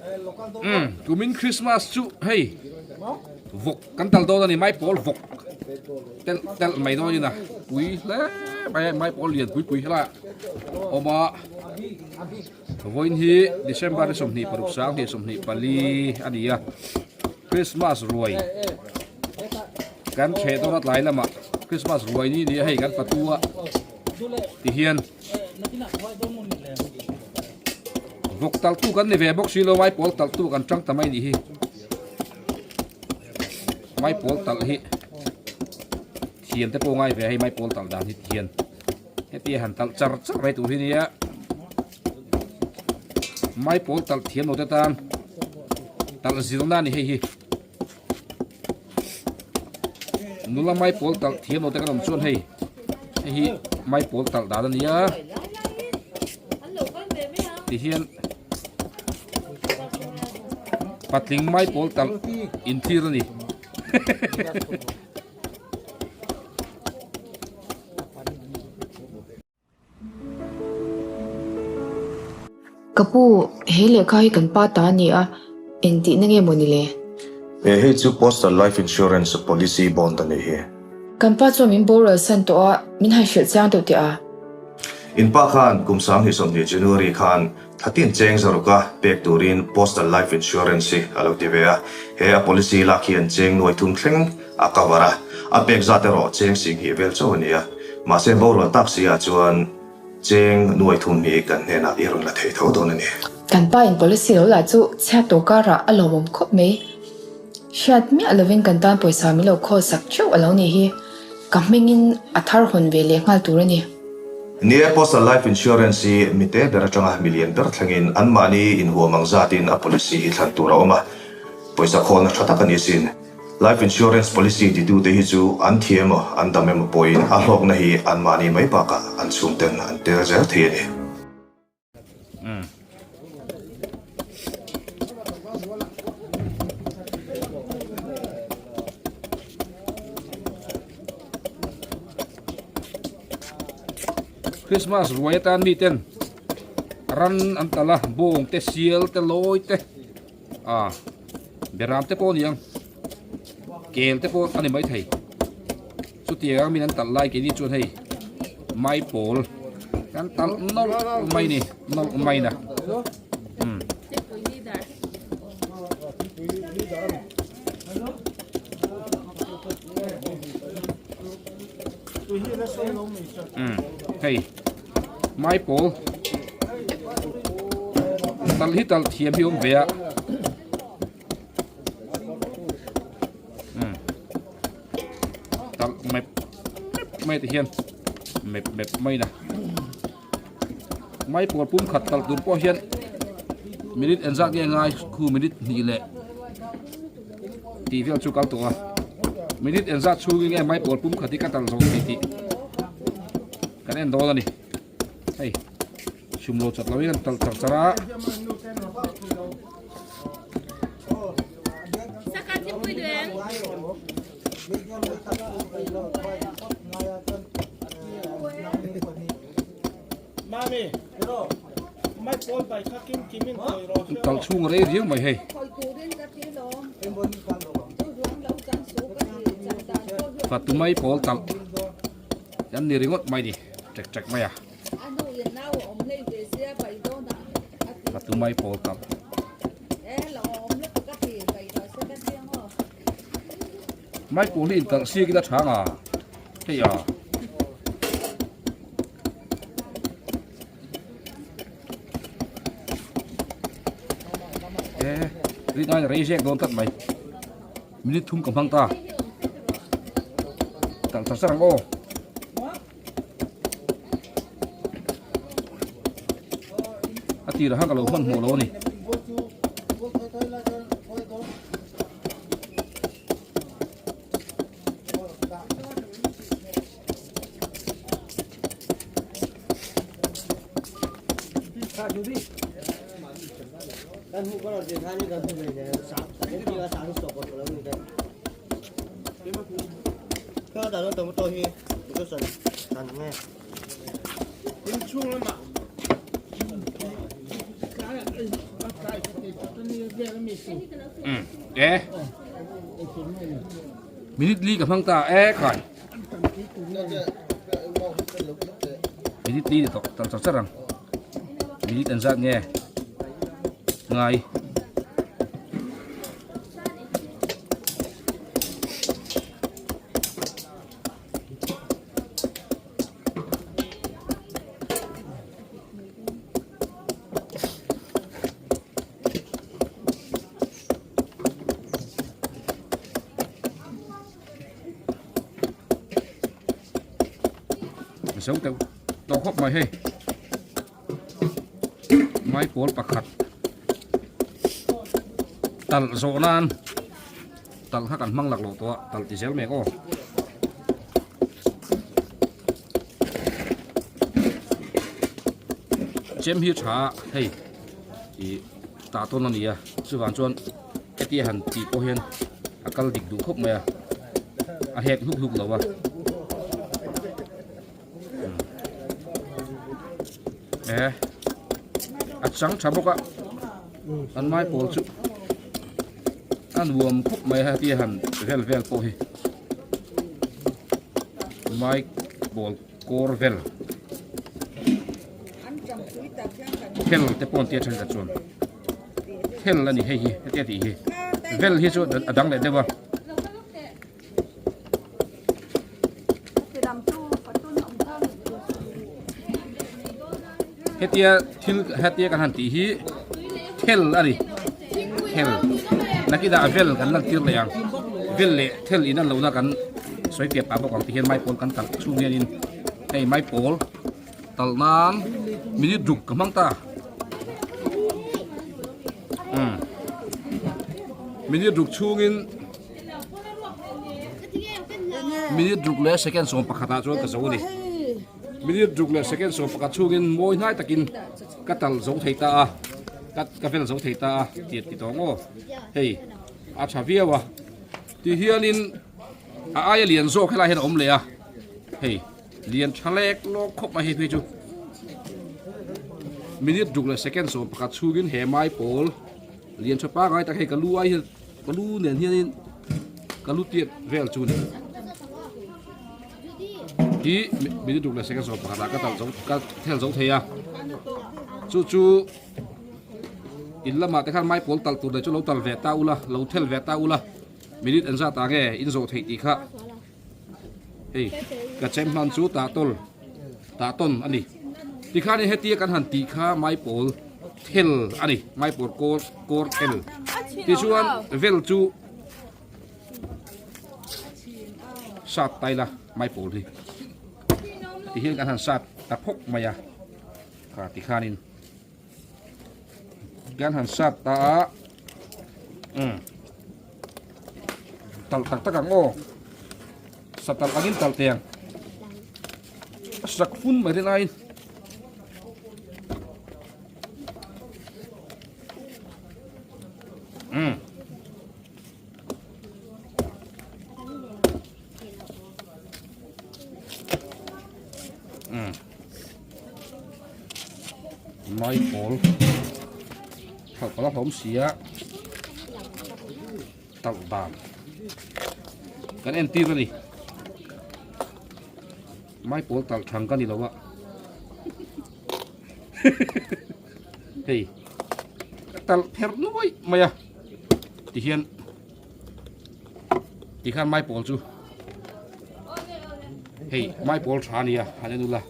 Umm kumin Christmas chu hei vawk kan tal dawn a ni maipawl vawk telh telh mai dawn in a pui hle mai a maipawl lian pui pui helaiah awm a vawiin hi December ni 26 2024 a ni a Christmas ruai kan ṭheh dawn a tlai lamah Christmas ruai ni ni a hei kan fatu a tihian. Vawk talhtu kan ni ve bawk si lo maipawl talhtu kan tang ta mai nih hi maipawl talh hi thiam te pawh ngai ve hei maipawl talh dan hi tihian heti han talh char char mai tur hi nia maipawl talh thiam lo te tan talh zirna a ni hei hi nula maipawl talh thiam lo te kan awm chuan hei hei hi maipawl talh dan a nia tihian patling maipawl talh inthlir a ni. Ka pu, he lehkha hi kan pa ta a ni a, engtihna nge maw ni le? He hei chu Postal Life Insurance Policy Bond a nih hi. Kan pa chuan min boral san tawh a, min han hrilh chiang deuh teh a. In pa khan kum 2020 January khan Thatin cheng zaruka pek turin Postal Life Insurance hi a lo ti ve a, he a policy lak hian cheng nuai thum thleng a cover a, a pek zat erawh cheng singhnih vel chauh a ni a, mahse borual tak si ah chuan cheng nuai thum hi kan hnenah i rawn la thei tho dawn a ni. Kan pa in policy lo lah chu chhiat tawh karah a lawmawm khawp mai. Hriat miah lovin kan tan pawisa min lo khawl sak theuh a lo nih hi. Ka hmingin a thar hawn ve leh nghal tur a ni. Ni e, Postal Life Insurance hi mite ber atanga milian ber thlengin anmahni inhuam ang zatin a policy hi thlan tur a awm a, pawisa khawlna tha tak a ni sin. Life Insurance policy titute hi chu an thi emaw an dam emaw pawhin a hlawkna hi anmahni mai bakah an chhungten an tel zel thei a ni. Christmas ruai atan miten ran an tal a bawng te sial te lawi te a beram te pawh a ni ang kel te pawh a ni maithei chutiang ang min an talh lai keini chuan hei maipawl kan talh nawlh mai ni nawlh mai na um um hei maipawl talh hi talh thiam hi awm ve a talh mep mep mai ti hian mep mep mai na mai pawl pum khat talh tur pawh hian minute engzat nge ngai khu minute hnih leh tih vel chu kal tawh a minute engzat chhungin nge mai pawl pum khat hi ka talh zawh thei tih kan en dawn a ni hei chhum lo chat loin an talh char char a. Talh chhung a rei riau mai hei. Fatu mai pawl talh an ni ringawt mai ni ṭek ṭek mai a. Fatu mai pawl talh. Maipawl hi intalh siak ila tha nga hei a. E rin ai rei zek dawn tlat mai minute thum ka hmang ta talh char char ang aw. A tirah khan ka lo hmanhmawh lo a ni. Um e minute li ka hmang ta e khai minute li ni tawh tal char char ang minute an zat nge ngai Zo deuh tawh khawp mai hei maipawl pakhat talh zawh nan talh kha kan hmang laklawh tawh a talh ti zel mek aw. Chem hi tha a hei ih tah tawn a ni a chuvang chuan hetia han tih pawh hian a kal dik duh khawp mai a a hek hluk hluk lo a e a chang tha bawk a an maipawl chu a nuam khawp mai a hetia han vel vel pawh hi. Maipawl kawr vel Vel te pawh an tia thenkhat chuan Vel a ni hei hi hetia tih hi Vel hi chu a dang leh deuh a. Hetia thil hetia kan han tih hi thel a ni thel nakinah a vel kan lan tir leh ang vel leh thel in an lohna kan sawi piah pah bawk ang ti hian maipawl kan talh chhung hianin hei maipawl talh nan minute ruk ka hmang ta umm minute ruk chhungin minute ruk leh second 11 ah chuan ka zo a ni. Minute ruk leh second 11 chhungin mawi hnai takin ka tal zo thei ta a, ka ka vel zo thei ta a tih ti tawh maw? Hei a tha viau a, ti hianin a aia lian zawk helai hian a awm leh a, hei lian tha lek lawk khawp mai hei phei chu. Minute ruk leh second 11 chhungin he maipawl lian tha pangngai tak hei ka lu ai hian ka lu nen hianin ka lu tiat vel chu a ni. Hi minute ruk leh second 11 ah ka tal zo ka thel zo thei a chu chu in lamah te khan maipawl tal tur leh chu lo tal ve ta ula lo thel ve ta ula minute an zat ah nge in zawh theih tih kha hei ka chem hman chu tah tawl tah tawn a ni tikhanin hetia kan han tih kha maipawl thel a ni maipawl kawr kawr thel tichuan vel chu. Sat tai la maipawl hi ti hian kan han sat ta phawk mai a kha ti khanin kan han sat ta a um tal tak tak ang aw satal angin tal teng a sak fun mai rin aiin um Maipawl thalh pala hlawm si a talh dan kan entir a ni maipawl talh thang ka ni lo a hei ka talh pherh nuai mai a tihian tikhan maipawl chu hei maipawl tha a nia han en ula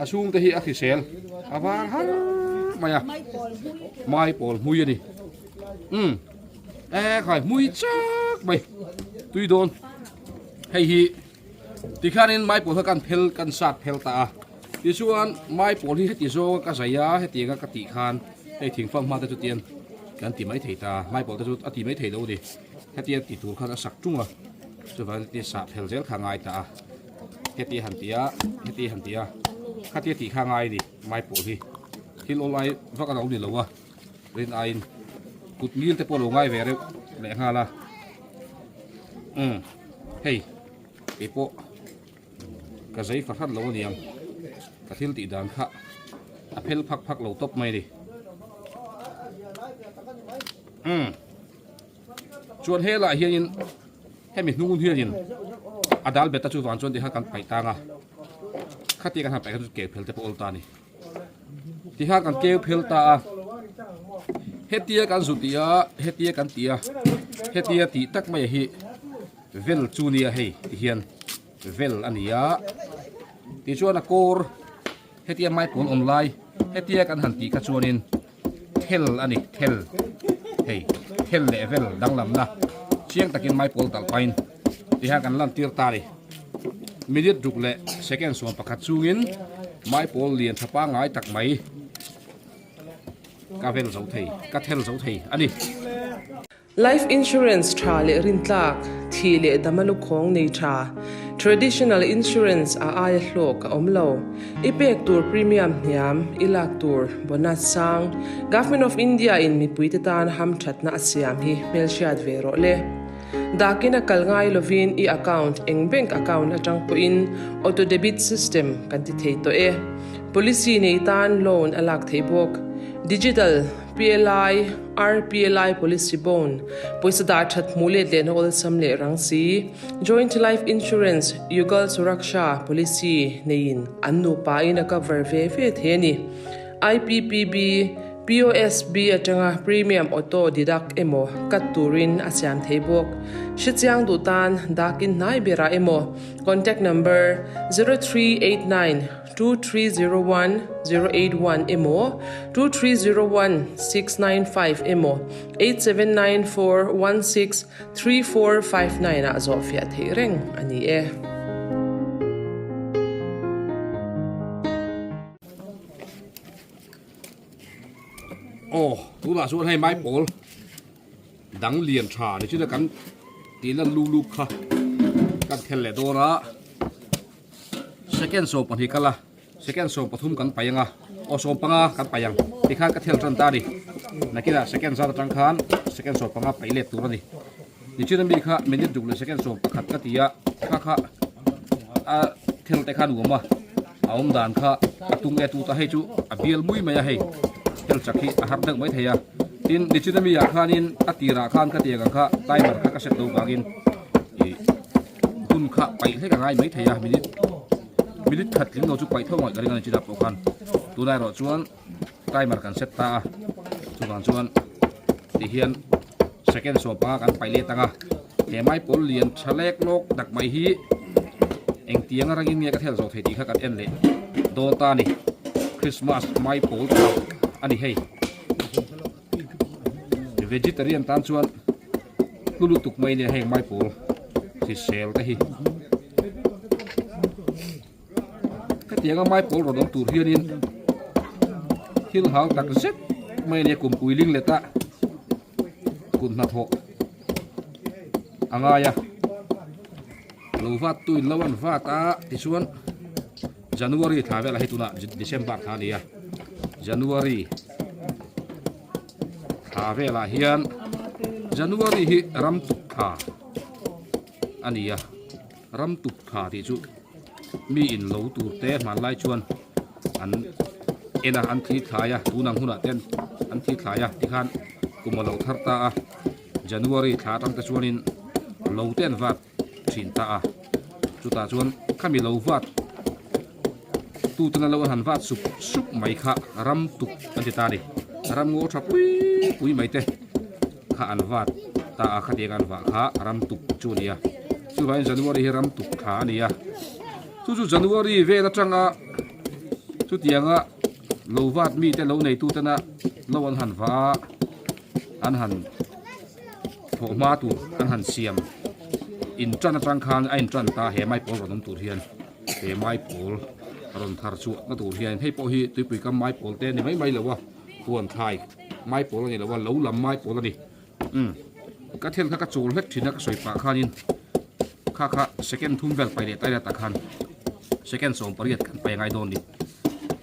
a chhung te hi a hrisel a var har mai a maipawl hmui a ni umm e khai hmui chak mai tui dawn hei hi Tikhanin maipawl kha kan phel kan sat phel ta a, tichuan maipawl hi heti zawnga ka zai a, hetianga ka tih khan hei thingfang hma te chu tian kan ti mai thei ta, maipawl te chu a ti mai thei lo a ni, hetia ti tur khan a sak tung a, chuvangin hetia sah phel zel kha a ngai ta a, heti han ti a, heti han ti a, khatia tih kha a ngai a ni maipawl hi thil awlai vak a lo ni lo a, rin aiin kut ngil te pawh a lo ngai ve reuh lehnghal a, umm. Hei kei pawh ka zei fahran lo aniang ka thil tih dan kha a phel phak phak lo tawp mai a ni. Umm chuan helaiah hianin hemi hnung hianin a dal bet a chuvang chuan tikhan kan paih tang a khatia kan han paih kha chu keu phel te pawh awl ta a ni tikhan kan keu phel ta a hetia kan zu tih a hetia kan tih a hetia tih tak mai hi vel chu nia hei tihian vel a ni a tichuan a kawr hetia maipawl awm lai hetia kan han tih kha chuanin. Thel a ni, thel. Hei, thel leh vel danglamna chiang takin maipawl talh pahin tihian kan lantir ta a ni. Minute ruk leh second 11 chungin maipawl lian tha pangngai tak mai ka vel zo thei, ka thel zo thei a ni. Life insurance tha leh rintlak, thih leh dama lukhawng nei tha, traditional insurance a aia hlawk a awm lo. I pek tur premium hniam, i lak tur bonus sang, Government of India in mipuite tan hamthatna a siam hi hmelhriat ve rawh le. Dakin a kal ngai lovin i account eng bank account atang pawhin auto debit system kan ti thei tawh e. Policy nei tan loan a lak theih bawk. Digital PLI, RPLI Policy Bond, pawisa dah that hmuh let lehna awlsam leh rang si, Joint Life Insurance, Yugal Suraksha Policy neiin an nupain a cover ve ve thei a ni. IPPB, POSB atanga premium auto deduct emaw cut turin a siam thei bawk. Hrechiang duh tan dakin hnai berah emaw contact number 0389 2301 081 emaw 2301 695 emaw 8794 16 3459 ah zawh fiah theih reng a ni e. Aw tunah chuan hei maipawl dang lian tha ni chu kan tih lan lu luk kha kan thel leh dawn a. Second 12 kal a, second 13 kan paih ang a, aw 15 kan paih ang tikhan ka thel tan ta a ni. Nakinah second zat atang khan second 15 paih let tur a ni. Nichin ami kha minute duk leh second 11 ka ti a, kha kha a thel te kha nuam a, a awm dan kha a tung e tu ta hei chu a bial mui mai a hei thel chak hi a har deuh mai thei a. Tin nichin ami ah khanin a tirah khan ka tiang ang kha timer kha ka set lo vangin ih Hun kha paih hlek a ngai mai thei a, minute minute khat tling lo chu paih tho ngaih ka ring a ni chinah pawh khan tunah erawh chuan timer kan set ta a, chuvang chuan tihian second 15 kan paih let ang a, he maipawl lian tha lek lawk dak mai hi engtiang atangin nge ka thel zawh thei tih kha kan en leh dawn ta a ni, Christmas maipawl tak a ni hei. Vegetarian tan chuan hlu lutuk mai nia heng maipawl hrisel te hi. Hetianga maipawl rawn awm tur hianin thil hau tak zet mai nia kumpui ling let a kut hnathawh a ngai a. Lo vat tu in lo an vat a tichuan January thla velah hei tunah December thla a ni a January thla velah hian January hi ram tuk thla a ni a ram tuk thla tih chu mi in lo tur te hmanlai chuan an en a an thi thlai a tunang hunah ten an thi thlai a tikhan kum a lo thar ta a January thla atang te chuanin lo te an vat thin ta a chutah chuan khami lo vat tutena lo an han vat sup sup mai kha ram tuk an ti ta a ni ram ngaw tha pui pui mai te kha an vat ta a khatiang an vah kha ram tuk chu a ni a chuvangin January hi ram tuk thla a ni a chu chu January vel atanga chutianga lo vat mite lo neitutena lo an han vah a an han thawh hma tur an han siam in tan atang khan a in tan ta he maipawl rawn awm tur hian he maipawl rawn thar chhuah na tur hian hei pawh hi tuipui kam maipawl te a ni mai mai lo a huan thlai maipawl a ni lo a lo lam maipawl a ni umm ka thel kha ka chawl hlek thin a ka sawi pah khanin kha kha second thum vel paih leh taila tak khan second 18 kan paih ngai dawn a ni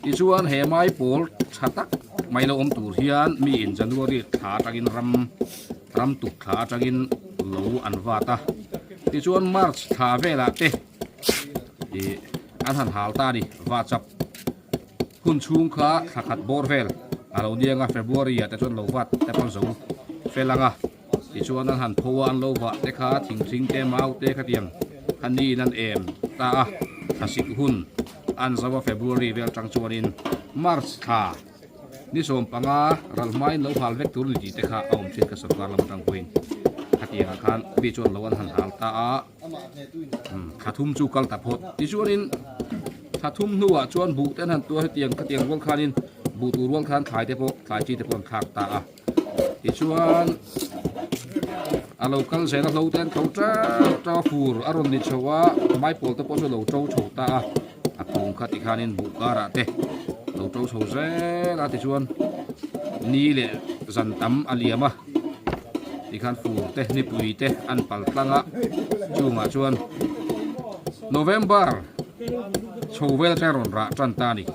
tichuan he maipawl tha tak mai lo awm tur hian mi in January thla atangin ram ram tuk thla atangin lo an vat a tichuan March thla velah te ih an han hal ta a ni vahchap hun chhung kha thla khat bawr vel a lo niang a February ah te chuan lo vat te pawh zo. fel ang a, tichuan an han pho a, an lo vah te kha thingthing te mau te khatiang kha niin an em ta a, thlasik hun an zo a February vel tang chuanin March thla ni 15 ral hmain lo hal vek tur ni tih te kha a awm thin ka sorkar lam atang pawhin khatiangah khan mi chuan lo an han hal ta a. Thla thum chu kal ta phawt. Tichuanin thla thum hnuah chuan buh te an han tuar hetiang khatiang rual khanin buh tur rual khan thlai te pawh thlai chi te pawh an thlak ta a. Tichuan a lo kal zel a hlo te an tho teuh teuh a fur a rawn ni chho a maipawl te pawh chu a lo to chho ta a. A kung kha tikhanin buh karah te lo to chho zel a tichuan ni leh zan tam a liam a. Tikhan fur te nipui te an pal tlang a, chungah chuan November chho vel atanga rawn rah tan ta a ni.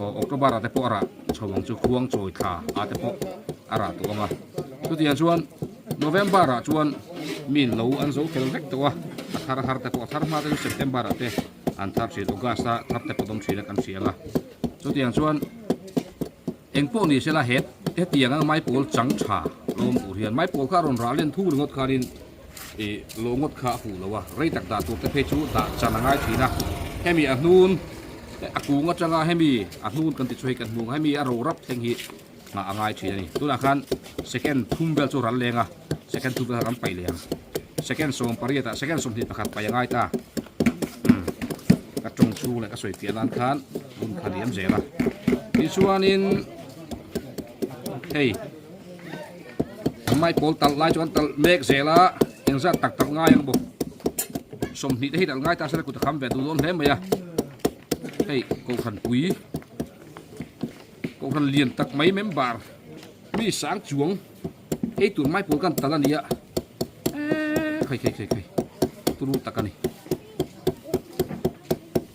Aw October ah te pawh a rah chho ang chu khuang chawi thla ah te pawh a rah tawh ang a. Chutiang chuan November ah chuan mi lo an zo fel vek tawh a, a thar har te pawh a thar hma te chu September ah te an thar thin, August a thar te pawh dawm thin a kan hria ang a. Chutiang chuan. Eng pawh ni sela het hetiang a maipawl chang tha lawm tur hian maipawl kha a rawn rah len thung ringawt khanin ih lawng ngawt kha a fuh lo a, rei tak dah tur te phei chu dah chan a ngai thin a, hemi a hnun a kung atanga hemi a hnun kan ti chu hei kan hmu ang hemi a ro rap thleng hi nghah a ngai thin a ni. Tunah khan second thum vel chu ral leng a, second thum vel kha kan paih leh ang, second 18 ah second 21 paih a ngai ta. Umm ka tawng chhung leh ka sawi piah nan khan. Hun kha liam zel a tichuanin hei an maipawl talh lai chu an talh mek zel a engzat tak tak ngai ang bawk 20 te hi talh ngai ta sela kut a kham ve duh dawn hle mai a hei kohhran pui kohhran lian tak mai member mi sang chuang ei tur maipawl kan talh a ni a eee khai khai khai khai turu tak a ni.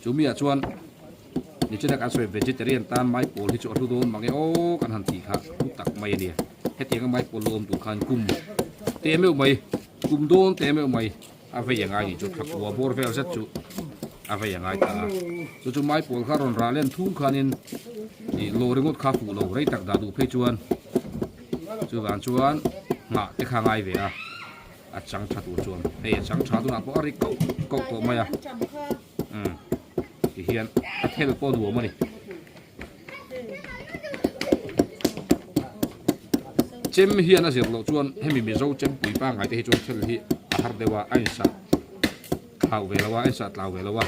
Chu miah chuan nichina kan sawi vegetarian tan maipawl hi chu a hlu dawn mange aw kan han tih kha hlu tak mai a nia. Hetianga maipawl lo awm tur khan kum te meuh mai kum dawn te meuh mai a vei a ngai nih chu thlakua bawr vel zet chu a vei a ngai ta a. Chu chu maipawl kha rawn rah len thung khanin ih lawr ringawt kha fuh lo rei tak dah duh phei chuan chuvang chuan nghah te kha ngai ve a. A chang tha tur chuan hei a chang tha tunah pawh a ri koh koh tawh mai a umm ti hian a thel pawh nuam a ni chem hian a zir loh chuan hemi mizo chempui pangngai te hi chuan thel hi a har deuh a a insah thlau ve lo a a insah tlau ve lo a.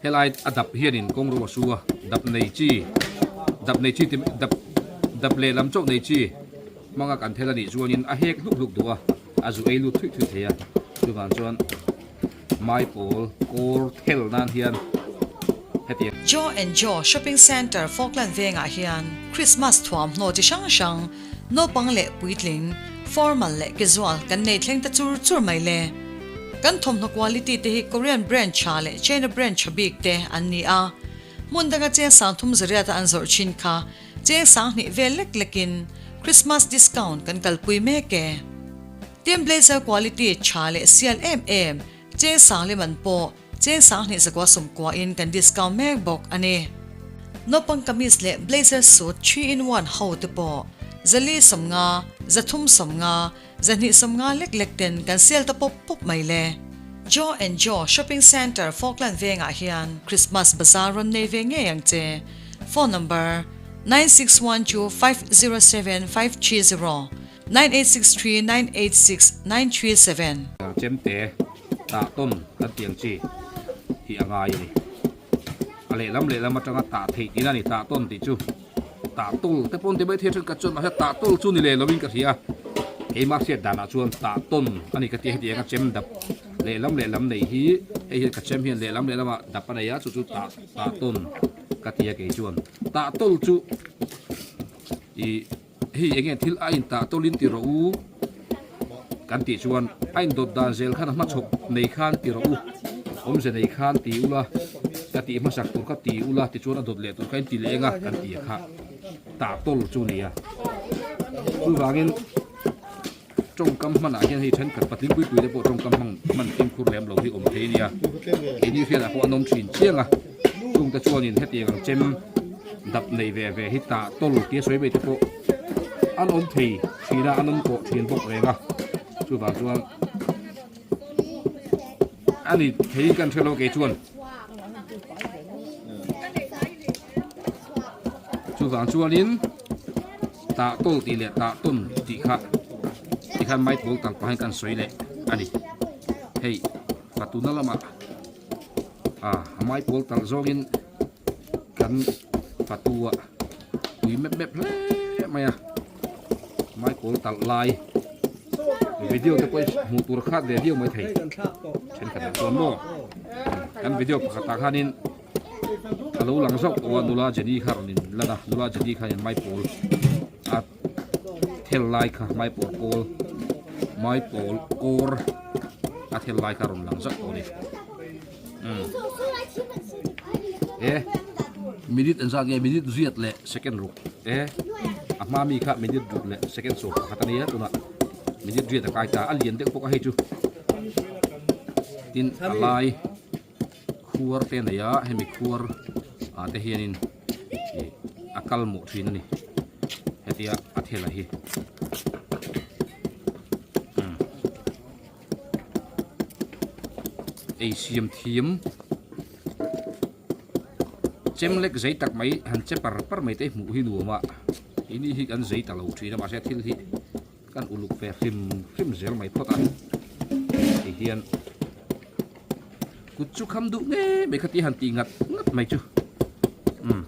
Helai a dap hianin kawng ro a su a, dap nei chi, dap nei chi ti dap dap lehlam chauh nei chi hmanga kan thel a nih chuanin a hek hluk hluk duh a, a zu ei lut thuih thuih thei a, chuvang chuan maipawl kawr thel nan hian hetiang. Joe and Joe Shopping Centre Falkland vengah hian Christmas thuamhnaw chi hrang hrang, naupang leh puitling, formal leh casual kan nei thleng ta chur chur mai le. Kan thawmhnaw quality te hi Korean brand tha leh China brand tha bik te an ni a. Hmun danga cheng 30 zariata an zawrh thin kha cheng 2000 vel lek lekin Christmas discount kan kalpui mek e. Tin blazer quality tha leh sial em em cheng sang liman pawh cheng 2000 zakua sawmkua in kan discount mek bawk a ni. Naupang kamis leh blazer suit 3 in 1 ho te pawh 450, 350, 250 lek lek ten kan sel ta pawp pawp mai le. Joe and Joe Shopping Centre Falkland vengah hian Christmas Bazaar rawn nei ve ngei ang che. Phone number, 961250 7530, 9863 986 937. Chemte tah tawn kan tih ang chi hi a ngai a ni. A lehlam lehlam atanga tah theih tihna a ni tah tawn tih chu. Tah tawl te pawn ti mai thei thenkhat chuan mahse tah tawl chu ni leh lovin ka hria a, keimah hriat danah chuan tah tawn a ni ka ti a hetiang a chem dap lehlam lehlam nei hi hei hian ka chem hian lehlam lehlamah dap a nei a chu chu tah tah tawn ka ti a kei chuan tah tawl chu ih hei eng nge thil a in tah tawlin ti rawh u kan tih chuan a indawt dan zel khan a hmachhawp nei khan ti rawh u awmze nei khan ti ula ka tih hmasak tur kha ti ula tichuan a dawt leh tur kha in ti leh eng a kan ti a kha tah tawl chu a ni a chuvangin tawngkam hmanah hian hei thenkhat patling pui pui te pawh tawngkam hmang hman fimkhur lem lo hi awm thei a nia keini hriatah pawh an awm thin chiang a chungte chuanin hetiang ang chem dap nei ve ve hi tah tawl tia sawi mai te pawh. an awm thei thin a an awm tawh thin bawk reng a chuvang chuan a ni thei kan hre lo kei chuan chuvang chuanin tah tawl tih leh tah tawn tih kha tikhan maipawl tal pahin kan sawi leh a ni hei patuna lamah ah a maipawl tal zawngin kan fatu a pui mep mep hle mai a maipawl talh lai video te pawh hmuh tur khat ve viau mai thei thenkhat ah chuan maw kan video pakhat ah khanin a lo lang zauh tawh a nula Jenny kha rawn in lan a nula Jenny khanin maipawl a thel lai kha maipawl kawl maipawl kawr a thel lai kha rawn lang zauh tawh a ni. E minute engzat nge minute riat leh second ruk e a hma mi kha minute ruk leh second sawm pakhat a nia tunah minute riat a kai ta a lian deuh bawk a hei chu tin a lai khuar te a nei a hemi khuar ah te hianin ih a kal mawh thin a ni hetia a thela hi. Ei siam thiam chem lek zei tak mai han che par par mai te hmuh hi nuam a keini hi kan zei ta lo thin a mahse thil hi kan uluk ve hrim hrim zel mai phawt a ti hian kut chu kham duh ngei mai kha ti han tih ngat ngat mai chu umm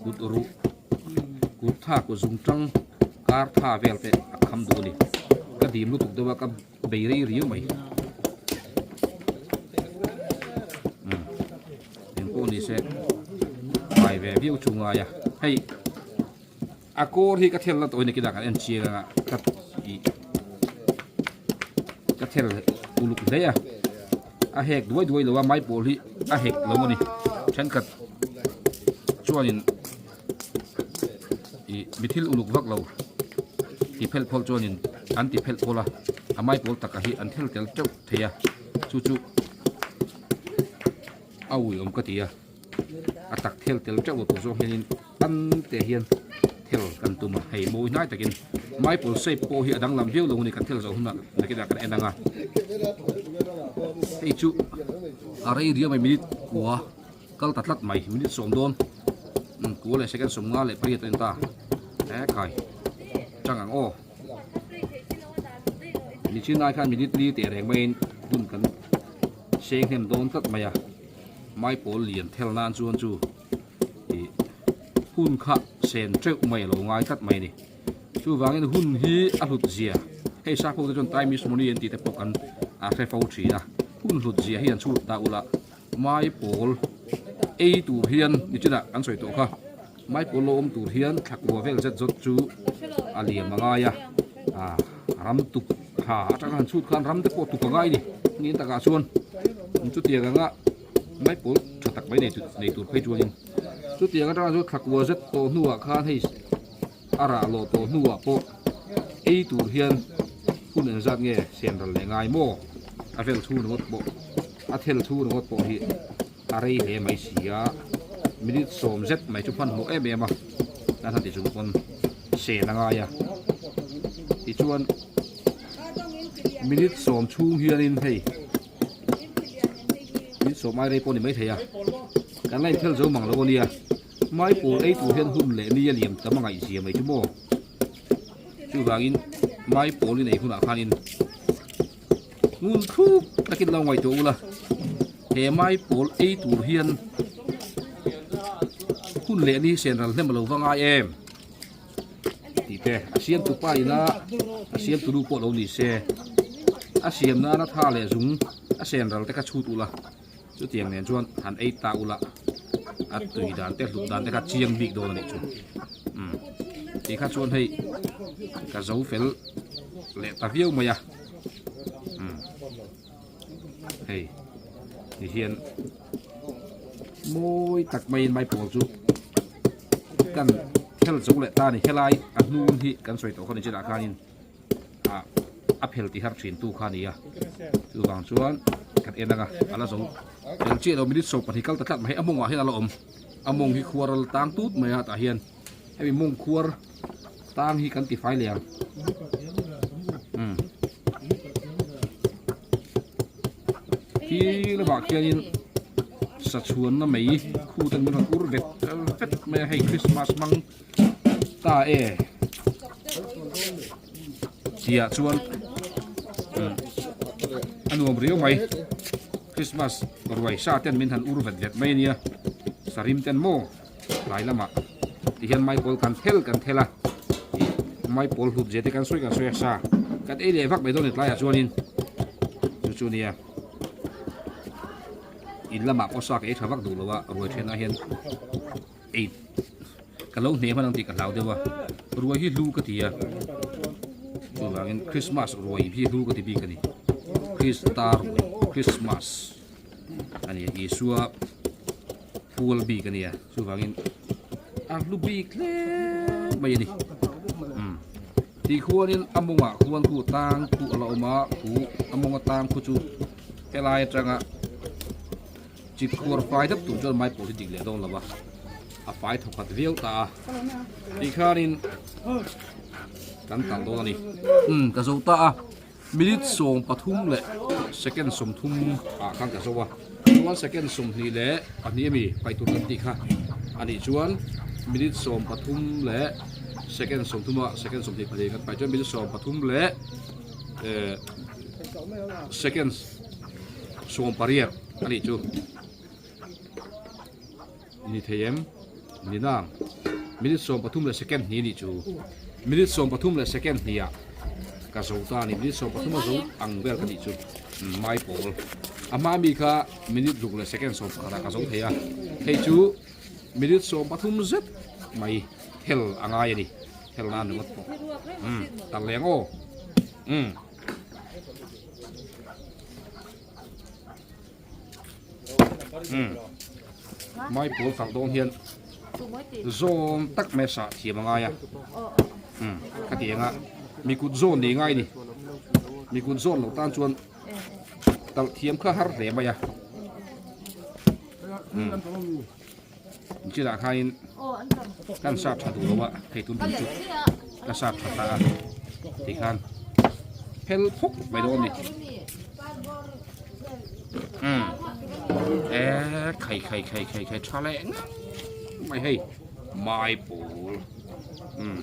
kut ruh. Kut tha kut zung tang kar tha vel te a kham duh a ni. Ka dim lutuk deuh a ka bei rei riau mai. Umm eng pawh ni se pai ve viau chu ngai a. Hei a kawr hi ka thel na tawh hi nakinah kan en chiang anga ka ih ka thel uluk hle a. A hek duai duai lo a maipawl hi a hek lo a ni. Thenkhat chuanin ih mi thil uluk vak lo ti phelh phawlh chuanin an ti phelh phawlh a a maipawl taka hi an thel tel teuh thei a chu chu a ui awm ka ti a a tak thel tel teuh lo tur zawng hianin tan te hian thel kan tum a hei mawi hnai takin maipawl shape pawh hi a danglam viau lo a ni kan thel zawh hunah nakinah kan en ang a hei chu a rei riau mai minute kua. Kal ta tlat mai minute sawm dawn kua leh second sawm nga leh pariat a ni ta he khai chang ang aw nichin lai khan minute li teh reng maiin hun kan seng hnem dawn tlat mai a maipawl lian thel nan chuan chu ih hun kha sen teuh mai a lo ngai tlat mai a ni chuvangin hun hi a hlut zia hei sakho te chuan time is money an tih te pawh kan a hre fo thin a hun hlut zia hi an chhut ta ula. Maipawl ei tur hian nichinah kan sawi tawh kha maipawl lo awm tur hian thlakua vel zet zawt chu a liam a ngai a ah ram tuk tha atanga han chhut khan ram te pawh tuk a ngai a ni niin takah chuan chutiang anga maipawl tha tak mai nei tur phei chuanin chutiang atanga chu thlakua zet tawh hnuah khan hei a rah lawh tawh hnuah pawh ei tur hian hun engzat nge siam ral leh ngai maw a vel chhung ringawt pawh a thel chhung ringawt pawh hi a rei hle mai si a minute sawm zet mai chu hmanhmawh em em a kan han ti chung pawn sen a ngai a tichuan minute sawm chhung hianin hei minute sawm ai rei pawh a ni maithei a kan la inthel zo mang lo a nia. Maipawl ei tur hian hun leh ni a liam tam a ngaihzia mai chu maw? Chuvangin maipawl i nei hunah khanin ngun thluk takin lo ngaihtuah ula, he maipawl ei tur hian hun leh ni sen ral hnem a lo va ngai em? Tih te a siamtu pa ina a siamtu nu pawh lo ni se, a siam nana tha leh zung a sen ral te kha chhut ula. Chutiang nen chuan han ei ta ula a tui dan te hlut dan te kha chiang bik dawn a nih chu umm ti kha chuan hei ka zo fel leh ta viau mai a umm hei ti hian mawi tak maiin maipawl chu kan thel zo leh ta a ni helai a hnung hi kan sawi tawh kha ni chinah khanin. ah a phel ti har thin tu kha a ni a chuvang chuan kan en anga a la zo tel chiah lo minute 20 kal ta tlat mai hei a mawngah hian a la awm a mawng hi khuar a la tang tut mai a tah hian. Hemi mawng khuar tang hi kan tifai leh ang. Umm. Khi lamah khianin sachhuanna mai khu ten min rawn ur vet vet mai a, hei Christmas hmang ta e tihah chuan umm a nuam riau mai. Christmas ruai sa ten min han ur vet vet mai a nia, sarim ten maw. Tlai lamah ti hian maipawl kan thel kan thel a, ih maipawl hlut zia te kan sawi kan sawi a sa kan ei leh vak mai dawn a ni tlaiah chuanin chu chu nia in lamah pawh sa ka ei tha vak duh lo a ruai thenah hian ei ka lo hne hman ang tih ka hlau deuh a ruai hi hlu ka ti a chuvangin Christmas ruai hi hlu ka ti bik a ni Krista ruai Christmas a ni Isua. Pual bik a nia chuvangin a hlu bik hle mai a ni umm ti khuanin a mawngah khuan khu tang khu a la awm a khu a mawnga tang khu chu helai atanga chip khuar fai deuh tur chuan maipawl hi dik leh dawn lo va a fai thaw khat viau ta a ti khanin kan talh dawn a ni umm ka zo ta a. Minute 13 leh second 30 ah khan ka zo a, chuan second 22 ami paih tur kan tih kha a nih chuan minute 13 leh second 30 ah second 22 kan paih chuan minute 13 leh eh second 18 a nih chu. Ni thei em? Ni nang. Minute 13 leh second hnih nih chu. Minute 13 leh second hnih ah ka zo ta a ni. Minute 13 a zo ang vel ka nih chu. Mai pawl. A hma mi kha minute ruk leh second 11 ah ka zo thei a. Hei chu minute 13 zet mai hel a ngai a ni. Hel nan ringawt pawh. Umm tal leng aw. Umm. Mai pawl kal dawn hian zawn tak mai a sah thiam a ngai a khatiang a mi kut zawn nih ngai a ni mi kut zawn loh tan chuan talh thiam kha har hle mai a chinah khanin kan sap tha duh lo a hei tun tum chu ka sap tha ta a tikhan phel phawk mai dawn a ni umm e khai khai khai khai khai tha leh ngang mai hei mai pawl umm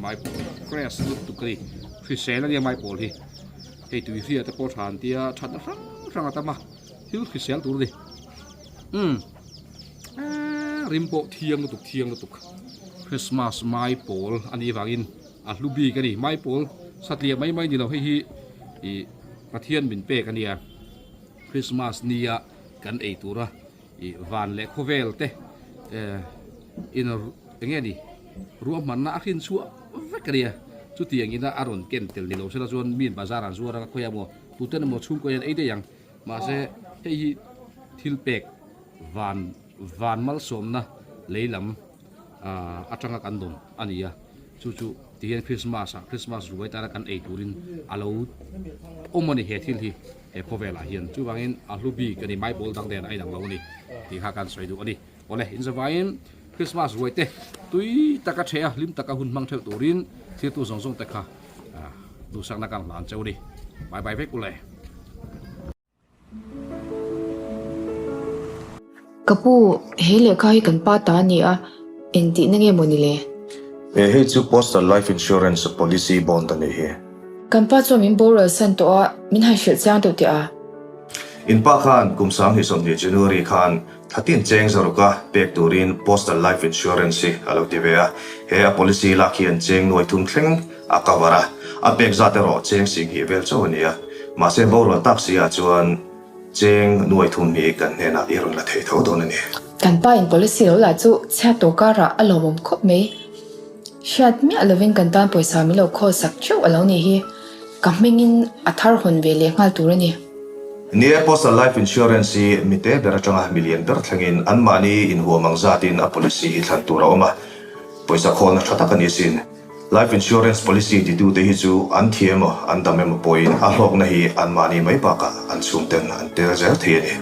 mai pawl fresh lutuk a ni hrisel a nia mai pawl hi hei tui hria te pawh tha an tia thatna hrang hrang a tam a thil hrisel tur a ni. Umm eee rim pawh thiang lutuk thiang lutuk Christmas mai pawl a nih vangin a hlu bik a ni mai pawl satliah mai mai ni lo hei hi ih Pathian min pek a nia Christmas nia kan ei tura ih van leh khawvel te eh in eng nge ni ruahmanna a hrin chhuah vek a nia chutiang ina a rawn ken tel ni lo sela chuan mi bazar ah zuar anga khawiah maw tuten emaw chhungkaw hian ei daih ang. Mahse, hei hi thil pek van van malsawmna lei lam atanga kan dawn a ni a, chu chu tihian Christmas ah Christmas ruai tana kan ei turin a lo awm a ni he thil hi he khawvelah hian. Chuvangin a hlu bik a ni, Bible dang nen a inang lo a ni tih kha kan sawi duh a ni. Awle, inzavaiin Christmas ruai te tui taka ṭheh a, hlim taka hun hmang ṭheuh turin thiltu zawng zawng te kha duhsakna kan hlan cheu a ni. Bye bye vek ule. Ka pu, he lehkha hi kan pa ta a ni a, engtihna nge maw ni le? He hei chu Postal Life Insurance Policy Bond a nih hi. Kan pa chuan min boral san tawh a, min han hrilh chiang deuh teh a. In pa khan kum 2020 January khan Thlatin cheng zaruka pek turin Postal Life Insurance hi a lo ti ve a, he a policy lak hian cheng nuai thum thleng a cover a, a pek zat erawh cheng singhnih vel chauh a ni a, mahse borual tak si ah chuan cheng nuai thum hi kan hnenah i rawn la thei tho dawn a ni. Kan pa in policy lo lah chu chhiat tawh karah a lawmawm khawp mai. Hriat miah lovin kan tan pawisa min lo khawl sak theuh a lo nih hi. Ka hmingin a thar hawn ve leh nghal tur a ni. Ni e, Postal Life Insurance hi mite ber atanga milian ber thlengin anmahni inhuam ang zatin a policy hi thlan tur a awm a, pawisa khawlna tha tak a ni asin. Life Insurance policy titute hi chu an thi emaw an dam emaw pawhin a hlawkna hi anmahni mai bakah an chhungten an tel zel thei a ni.